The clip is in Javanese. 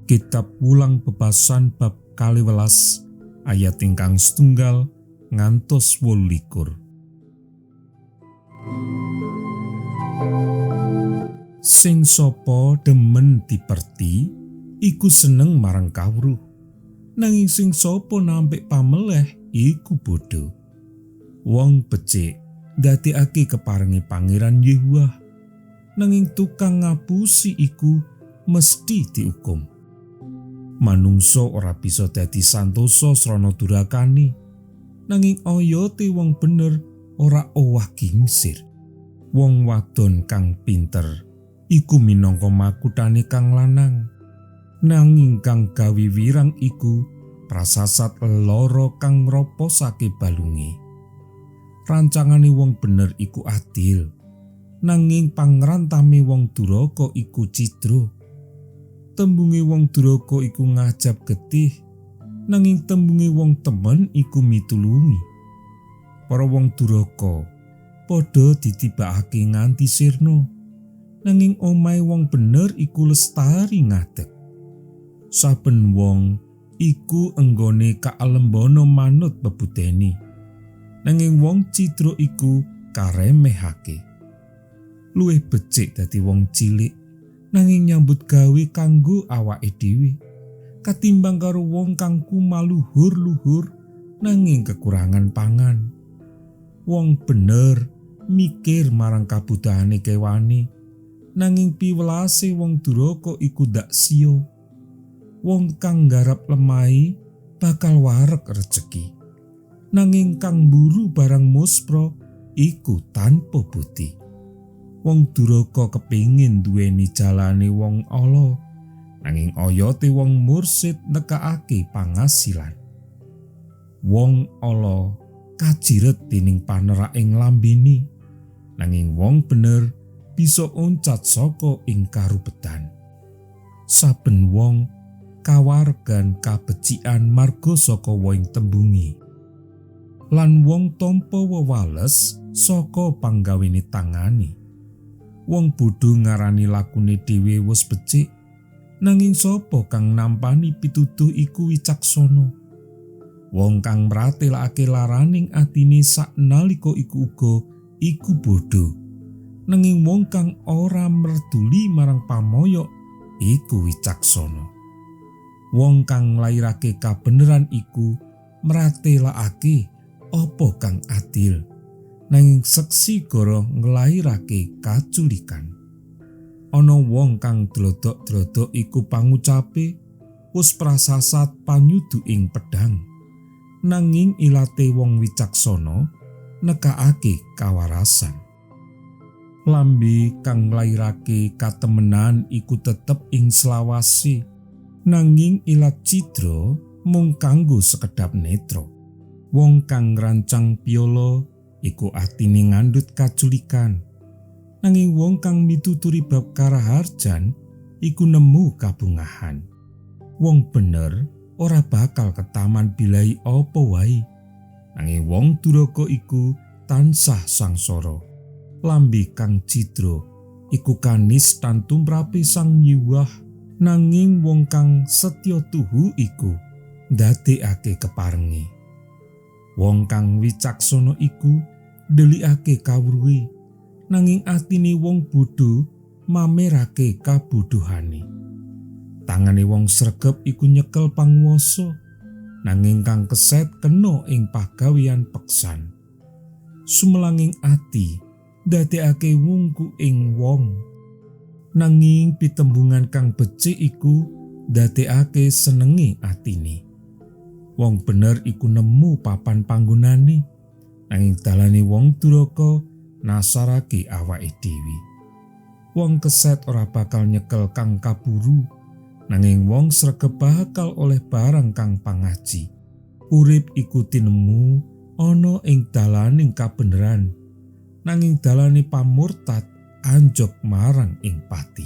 Kitab Wulang Bebasan bab 12 ayat ingkang setunggal ngantos 28. Sing sapa demen diperti iku seneng marang kawruh, nanging sing sapa nampik pameleh iku bodho. Wong becik ndadekake keparenge Pangeran Yehuwah, nanging tukang ngapusi iku mesti diukum. Manungsa ora bisa dadi santosa srana durakane, nanging oyote wong bener ora owah gingsir. Wong wadon kang pinter iku minangka makutane kang lanang, nanging kang gawe wirang iku prasasat loro kang ngroposake balunge. Rancangane wong bener iku adil, nanging pangrantame wong duraka iku cidra. Tembunge wong duraka iku ngajab getih, nanging tembunge wong temen iku mitulungi. Para wong duraka padha ditibakake nganti sirna, nanging omahe wong bener iku lestari ngadeg. Saben wong iku enggone kaalembono manut bebudene, nanging wong cidra iku karemehake. Luwih becik dadi wong cilik nanging nyambut gawe kanggo awake dhewe, katimbang karo wong kang kumaluhur-luhur nanging kekurangan pangan. Wong bener mikir marang kabudahane kewane, nanging piwelase wong duraka iku ndak siya. Wong kang nggarap lemahe bakal wareg rejeki, nanging kang mburu barang muspra iku tanpa bukti. Wong duraka kepingin duweni jalane wong ala, nanging oyote wong mursid nekakake pangasilan. Wong ala kajiret dening paneraking lambene, nanging wong bener bisa oncat saka ing karubetan. Saben wong kawargan kabecikan marga saka woing tembunge, lan wong tampa wewales saka panggawene tangane. Wong bodho ngarani lakune dhewe wis becik, nanging sapa kang nampani pituduh iku wicaksana. Wong kang mratelakake laraning atine saknalika iku uga iku bodho, nanging wong kang ora merduli marang pamoyok iku wicaksana. Wong kang nglairake kabeneran iku mratelakake apa kang adil, nanging seksi goro nglairake kaculikan. Ana wong kang dlodok-dlodok iku pangucape wis prasasat panyudu ing pedhang, nanging ilate wong wicaksana nekakake kawarasan. Lambe kang nglairake katemenan iku tetep ing selawase, nanging ilat cidra mung kanggo sekedhap netra. Wong kang ngrancang piala iku atine ngandhut kaculikan, nanging wong kang mituturi bab karaharjan iku nemu kabungahan. Wong bener ora bakal ketaman bilai apa wae, nanging wong duraka iku tansah sangsara. Lambe kang cidra iku kanis tan tumrape Sang Yehuwah, nanging wong kang setya tuhu iku ndadekake keparenge. Wong kang wicaksana iku ndelikake kawruhe, nanging atine wong bodho mamerake kabodhohane. Tangane wong sregep iku nyekel panguwasa, nanging kang keset kena ing pagawean peksan. Sumelanging ati ndadekake wungku ing wong, nanging pitembungan kang becik iku ndadekake senenge atine. Wong bener iku nemu papan panggonane, nanging dalane wong duraka nasarake awake dhewe. Wong keset ora bakal nyekel kang kaburu, nanging wong sregep bakal oleh barang kang pangaji. Urip iku tinemu ana ing dalaning kabeneran, nanging dalane pamurtad anjog marang ing pati.